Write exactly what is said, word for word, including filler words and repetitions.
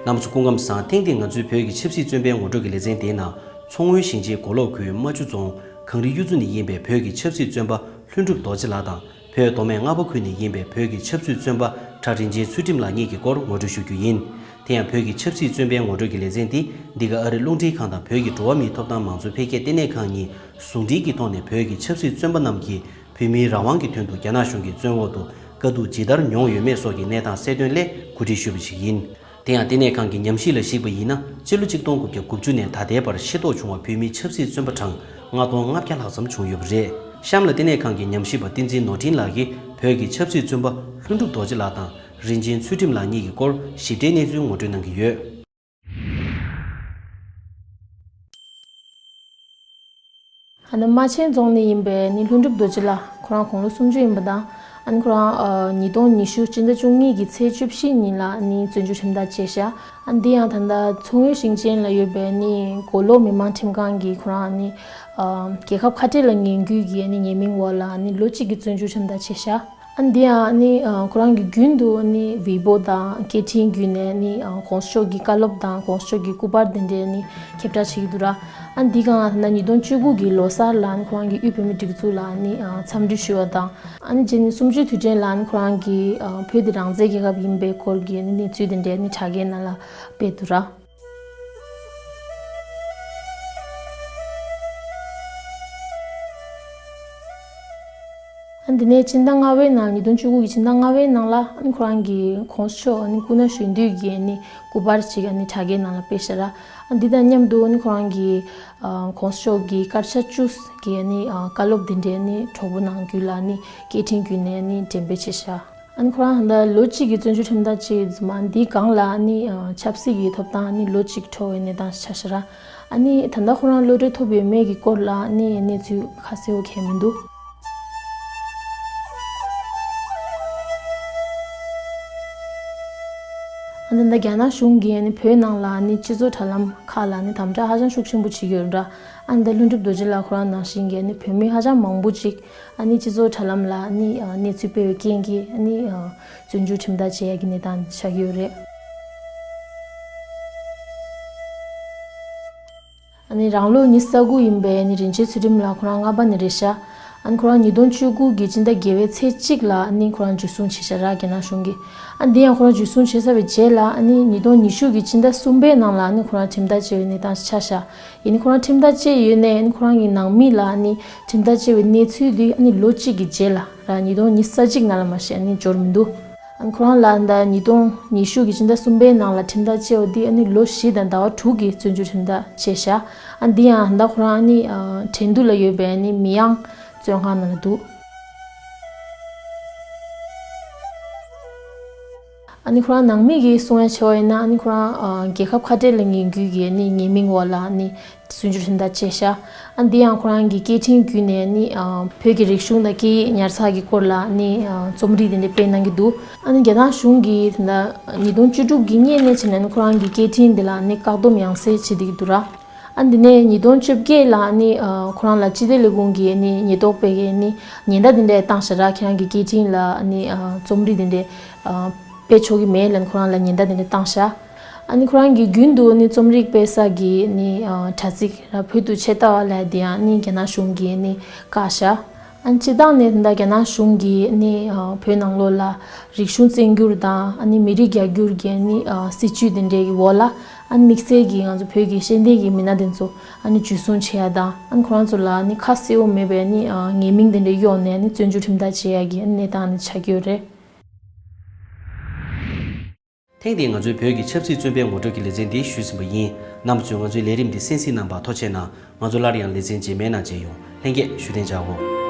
རྣམ་པ་ཚོ་སྐུ་ཁམས་བཟང་། ཐེངས་འདིའི་ང་ཚོའི་བོད་ཀྱི་ཆབ་སྲིད་བཙོན་པའི་ངོ་སྤྲོད་ཀྱི་ལེ་ཚན་དེའི་ནང་། མཚོ་སྔོན་ཞིང་ཆེན་མགོ་ལོག་ཁུལ་རྨ་ཆུ་རྫོང་གངས་རི་གཡུ་མཚོ་ནས་ཡིན་པའི་བོད་ཀྱི་ཆབ་སྲིད་བཙོན་པ་ལྷུན་གྲུབ་རྡོ་རྗེ་ལགས་དང་། བོད་མདོ་སྨད་རྔ་པ་ཁུལ་ནས་ཡིན་པའི་བོད་ཀྱི་ཆབ་སྲིད་བཙོན་པ་གྲྭ་རིན་ཆེན་ཚུལ་ཁྲིམས་ལགས་གཉིས་ཀྱི་སྐོར་ངོ་སྤྲོད་ཞུ་རྒྱུ་ཡིན། དེ་ཡང་བོད་ཀྱི་ཆབ་སྲིད་བཙོན་པའི་ངོ་སྤྲོད་ཀྱི་ལེ་ཚན་འདི་འདི་ག་ཨ་རི་རླུང་འཕྲིན་ཁང་དང་བོད་ཀྱི་འགྲོ་བ་མིའི་ཐོབ་ཐང་མང་གཙོའི་འཕེལ་རྒྱས་ལྟེ་གནས་ཁང་གཉིས་ཟུང་འབྲེལ་གྱི་ཐོག་ནས། བོད་ཀྱི་ཆབ་སྲིད་བཙོན་པ་རྣམས་ཀྱིས་བོད་མིའི་རང་དབང་གི་དོན་དུ་རྒྱ་ནག་གཞུང་གི་བཙོན་འོག་ཏུ་དཀའ་སྡུག་ཇི་ལྟར་མྱོང་ཡོད་མེད་སོགས་ཀྱི་གནས་སྟངས་གསལ་སྟོན་སླད་གོ་སྒྲིག་ཞུས་པ་ཞིག་ཡིན། དེ་ཡང་ལྟེ་གནས་ཁང་གི་ཉམས་ཞིབ་ལ་གཞིགས་པ་ཡིན་ན། སྤྱི་ལོ་གཅིག་སྟོང་དགུ་བརྒྱ་དགུ་བཅུ་ནས་ད་ལྟའི་བར་ཤེས་རྟོགས་བྱུང་བ་བོད་མིའི་ཆབ་སྲིད་བཙོན་པ་གྲངས་ལྔ་སྟོང་ལྔ་བརྒྱ་ལྷག་ཙམ་བྱུང་ཡོད་པ་རེད། གཤམ་ལ་ལྟེ་གནས་ཁང་གི་ཉམས་ཞིབ་པ་བསྟན་འཛིན་ནོར་འཕྲིན་ལགས་ཀྱིས་བོད་ཀྱི་ཆབ་སྲིད་བཙོན་པ་ལྷུན་གྲུབ་རྡོ་རྗེ་ལགས་དང་རིན་ཆེན་ཚུལ་ཁྲིམས་ལགས་གཉིས་ཀྱི་སྐོར་ཞིབ་ཕྲའི་གནས་ཚུལ་ངོ་སྤྲོད་གནང་གི་ཡོད། ཨ་ནི་རྨ་ཆེན་རྫོང་ནས་ཡིན་པའི་ནི་ལྷུན་གྲུབ་རྡོ་རྗེ་ལགས། ཁོ་རང་དགུང་ལོ་སུམ་ཅུ་ཡིན་པ་དང་། ཨ་ནི་ཁོ་རང་ཨ་ཉིས་སྟོང་ཉི་ཤུ་སྤྱི་ཟླ་བཅུ་གཉིས་ཀྱི་ཚེས་བཅུ་བཞི་ཉིན་ལ་ནི་བཙོན་འཇུག་ཁྲིམས་ཐག་བཅད་བཞག་ཨ་ནི་འདི་ཡང་ད་ལྟ་མཚོ་སྔོན་ཞིང་ཆེན་ལ་ཡོད་པའི་ནི་མགོ་ལོག་མི་དམངས་ཁྲིམས་ཁང་གིས་ཁོ་རང་ནི་ཨ་རྒྱལ་ཁབ་ཁ་བྲལ་ལ་ངན་སྐུལ་གྱི་ནི་ཉེས་མིང་འོག་ལ་ནི་ལོ་གཅིག་གི་བཙོན་འཇུག་ཁྲིམས་ཐག་བཅད་བཞག་ཨ་འདི་ཡང་ནི་ཨ་ཁོ་རང་གི་རྒྱུན་དུ་ནི་ཝེ་པོ་དང་སྐད་འཕྲིན་བརྒྱུད་ནས་ནི་ཨ་གོང་ས་མཆོག་གི་བཀའ་སློབ་དང་གོང་ས་མཆོག་གི་སྐུ་པར་དེ་འདྲའི་ནི་ཁྱབ་བསྒྲགས་བྱེད་ཀྱི་འདུག་ར། ཨ་འདི་སྒང་ལ་ད་ལྟ་ཉིས་སྟོང་བཅུ་དགུ་གི་ལོ་གསར་ལ་ནི་ཁོ་རང་གི་དབུས་བོད་མིའི་སྒྲིག་འཛུགས་ལ་ནི་ཨ་འཚམས་འདྲི་ཞུ་བ་དང་། ཨ་ནི་རྗེས་ནི་གསུམ་བཅུའི་དུས་དྲན་ལ་ནི་ཁོ་རང་གིས་ཨ་བོད་དེ་རང་བཙན་རྒྱལ་ཁབ་ཡིན་པའི་སྐོར་གྱི་ནི་གནས་ཚུལ་དེ་འདྲའི་ནི་དྲ་རྒྱའི་ནང་ལ་སྤེལ་འདུག་ར། ཨ་འདི་ནས་སྤྱི་ཟླ་ལྔ་པའི་ནང་། ཉིས་སྟོང་བཅུ་དགུ་གི་སྤྱི་ཟླ་ལྔ་པའི་ནང་ལ་ཨ་ནི་ཁོ་རང་གིས་གོང་ས་མཆོག་ཨ་ནི་སྐུ་ན་གཞོན་དུས་ཀྱི་ཨ་ནི་སྐུ་པར་ཅིག་ཨ་ནི་དྲ་རྒྱའི་ནང་ལ་སྤེལ་ཤག་ར། ཨ་འདི་དང་མཉམ་དུ་ཨ་ནི་ཁོ་རང་གིས་ཨ་གོང་ས་མཆོག་གི་སྐར་ཆ་བཅུ་གི་ཨ་ནི་ཨ་བཀའ་སློབ་འདི་འདྲའི་ཨ་ནི་གྲོགས་པོ་ནང་ཁུལ་ལ་ཨ་ནི་སྐད་འཕྲིན་བརྒྱུད་ནས་ཨ་ནི་འགྲེམས་སྤེལ་བྱས་ཤག་ཨ་ནི་ཁོ་རང་ད་ལོ་གཅིག་གི་བཙོན་འཇུག་ཁྲིམས་ཐག་བཅད་ཡོད་ཙང་། འདིའི་སྒང་ལ་ཨ་ནི་ཨ་ཆབ་སྲིད་ཀྱི་ཐོབ་ཐང་ཨ་ནི་ལོ་གཅིག་འཕྲོ་བའི་གནས་སྟངས་ཆགས་ཤག་ར། ཨ་ནི་ད་ལྟ་ཁོ་རང་གློད་གྲོལ་ཐོབ་ཡོད་མེད་ཀྱི་སྐོར་ལ་ཨ་ནི་གནས་ཚུལ་ཁ་གསལ་བོ་གང་ཡང་མི་འདུག་ཨ་ནི་ད་རྒྱ་ནག་གཞུང་གིས་ཨ་ནི་བོད་ནང་ལ་ཨ་ནི་སྤྱི་ཚོགས་དྲ་ལམ་ཁག་ལ་ཨ་ནི་དམ་དྲག་ཧ་ཅང་ཤུགས་ཆེན་པོ་བྱེད་ཀྱི་ཡོད་ར། ཨ་ནི་ད་ལྷུན་གྲུབ་རྡོ་རྗེ་ལགས་ཁོ་རང་ནང་བཞིན་གྱི་ཨ་ནི་བོད་མི་ཧ་ཅང་མང་པོ་ཅིག་ཨ་ནི་སྤྱི་ཚོགས་དྲ་ལམ་ལ་ཨ་ནི་ཨ་གནས་ཚུལ་སྤེལ་བའི་རྐྱེན་གྱིས་ཨ་ནི་ཨ་བཙོན་འཇུག་ཁྲིམས་ཐག་བཅད་ཡ་གི་གནས་སྟངས་ཆགས་ཀྱི་ཡོད་རེད། ཨ་ནི་རང་ལོ་ཉི་ཤུ་རྩ་དགུ་ཡིན་པའི་ཨ་ནི་རིན་ཆེན་ཚུལ་ཁྲིམས་ལགས་ཁོ་རང་རྔ་པ་ནས་རེད་ཤག་ཨ་ནི་ཁོ་རང་ཉིས་སྟོང་བཅུ་དགུ་གི་སྤྱི་ཟླ་བརྒྱད་པའི་ཚེས་གཅིག་ལ་ཨ་ནི་ཁོ་རང་འཇུ་བཟུང་བྱས་ཤག་ར། རྒྱ་ནག་གཞུང་གིས། ཨ་འདི་ཡང་ཁོ་རང་འཇུ་བཟུང་བྱས་ཚར་བའི་རྗེས་ལ་ཨ་ནི་ཉིས་སྟོང་ཉི་ཤུ་གི་སྤྱི་ཟླ་གསུམ་པའི་ནང་ལ་ཨ་ནི་ཁོ་རང་ཁྲིམས་ཐག་བཅད་པའི་གནས་སྟངས་ཆགས་ཤག་ཡིན་ནའི་ཁོ་རང་ཁྲིམས་ཐག་བཅད་ཡོད་ནའི་ཨ་ནི་ཁོ་རང་གི་ནང་མི་ལ་ཨ་ནི་ཁྲིམས་ཐག་བཅད་པའི་གནས་ཚུལ་འདི་ཨ་ནི་ལོ་གཅིག་གི་རྗེས་ལ་ར། ཉིས་སྟོང་ཉི་ཤུ་རྩ་གཅིག་ནང་ལ་མ་གཞི་ཨ་ནི་འབྱོར་མི་འདུག་ཨ་ནི་ཁོ་རང་ལ་ད་ཉིས་སྟོང་ཉི་ཤུ་གི་སྤྱི་ཟླ་གསུམ་པའི་ནང་ལ་ཁྲིམས་ཐག་བཅད་པ་འདི་ཨ་ནི་ལོ་བཞི་དང་ཟླ་བ་དྲུག་གི་བཙོན་འཇུག་ཁྲིམས་ཐག་བཅད་ཤག་ཨ་འདི་ཡང་ད་ཁོ་རང་ཨ་ནི་ཨ་ཁྲེང་ཏུའུ་ལ་ཡོད་པའི་ཨ་ནི་མི་ཡང་བཙོན་ཁང་ནང་ལ་འདུག་ཨ་ནི་ཁོ་རང་ནང་མི་གིས་གསུང་ཡ་བྱས་པ་ཡིན་ན། ཨ་ནི་ཁོ་རང་ཨ་རྒྱལ་ཁབ་ཁ་བྲལ་ལ་ངན་སྐུལ་གྱི་ཨ་ནི་ཉེས་མིང་འོག་ལ་ཨ་ནི་བཙོན་འཇུག་ཁྲིམས་ཐག་བཅད་ཤག་ཨ་འདི་ཡང་ཁོ་རང་གི་སྐད་འཕྲིན་བརྒྱུད་ནས་ཨ་ནི་ཨ་བོད་ཀྱི་རིག་གཞུང་དང་སྐད་ཡིག་ཉར་ཚགས་ཀྱི་སྐོར་ལ་ཨ་ནི་ཨ་རྩོམ་རིག་དེ་འདྲ་སྤེལ་གནང་གི་འདུག་ཨ་ནི་རྒྱ་ནག་གཞུང་གིས་ད་ལྟ་ཉིས་སྟོང་བཅུ་དྲུག་གི་སྔོན་ནས་བྱས་ནས་ཨ་ནི་ཁོ་རང་གི་སྐད་འཕྲིན་དེ་ལ་ཨ་ནི་བཀག་སྡོམ་ཡང་སེ་བྱེད་བསྡད་ཀྱི་འདུག་ར། ཨ་འདི་ནས་ཉིས་སྟོང་བཅོ་བརྒྱད་ལ་ཨ་ནི་ཨ་ཁོ་རང་ལ་སྤྱི་བདེ་ལས་ཁུངས་ཀྱིས་ཨ་ནི་ཉེན་རྟོག་པས་ཀྱིས་ཨ་ནི་ཉེན་བརྡ་དེ་འདྲ་བཏང་ཤག་ར། ཁྱེད་རང་གི་སྐད་འཕྲིན་ལ་ཨ་ནི་ཨ་རྩོམ་རིག་དེ་འདྲ་ཨ་སྤེལ་ཆོག་གི་མེད་ལབ་ནས་ཁོ་རང་ལ་ཉེན་བརྡ་དེ་འདྲ་བཏང་ཤག་ཨ་ནི་ཁོ་རང་གིས་རྒྱུན་དུ་ཨ་ནི་རྩོམ་རིག་སྤེལ་ས་གི་ཨ་ནི་ཨ་དྲ་ཚིགས་ར་བོད་དུ་ཆེད་ལྟ་བ་ལབ་དེ་ཡང་ཨ་ནི་རྒྱ་ནག་གཞུང་གིས་ཨ་ནི་བཀག་ཤག་ཨ་ནི་སྤྱིར་བཏང་ནས་ད་ལྟ་རྒྱ་ནག་གཞུང་གིས་ཨ་ནི་ཨ་བོད་ནང་ལོགས་ལ་རིག་གཞུང་བཙན་སྒྱུར་དང་ཨ་ནི་མི་རིགས་རྒྱ་སྒྱུར་གྱི་ཨ་ནི་ཨ་སྲིད་བྱུས་དེ་འདྲའི་གི་འོག་ལ་ཨ་ནི་དམིགས་བསལ་གྱིས་ང་ཚོ་བོད་ཀྱི་ཤེས་ལྡན་གྱི་མི་སྣ་དེ་ཚོ་ཨ་ནི་འཇུ་བཟུང་བྱེད་ཡ་དང་། ཨ་ནི་ཁོ་རང་ཚོ་ལ་ཨ་ནི་ཁ་གསལ་བོ་མེད་པའི་ཨ་ནི་ཨ་ཉེས་མིང་དེ་འདྲ་གཡོགས་ནས་ཨ་ནི་བཙོན་འཇུག་ཁྲིམས་ཐག་བཅད་ཡ་གི་ཨ་ནི་གནས་སྟངས་ཨ་ནི་ཆགས་ཀྱི་ཡོད་རེད། ཐེངས་འདིའི་ང་ཚོའི་བོད་ཀྱི་ཆབ་སྲིད་བཙོན་པའི་ངོ་སྤྲོད་ཀྱི་ལེ་ཚན་འདི་ཞུས་ཟིན་པ་ཡིན། རྣམ་པ་ཚོས་ང་ཚོའི་ལས་རིམ་འདི་གསན་གཟིགས་གནང་བར་ཐུགས་རྗེ་གནང་། ང་ཚོ་སླར་ཡང་ལེ་ཚན་རྗེས་མའི་ནང་མཇལ་ཡོང་། ལྷན་རྒྱས་བཞུགས་གདན་འཇགས་སྒོ།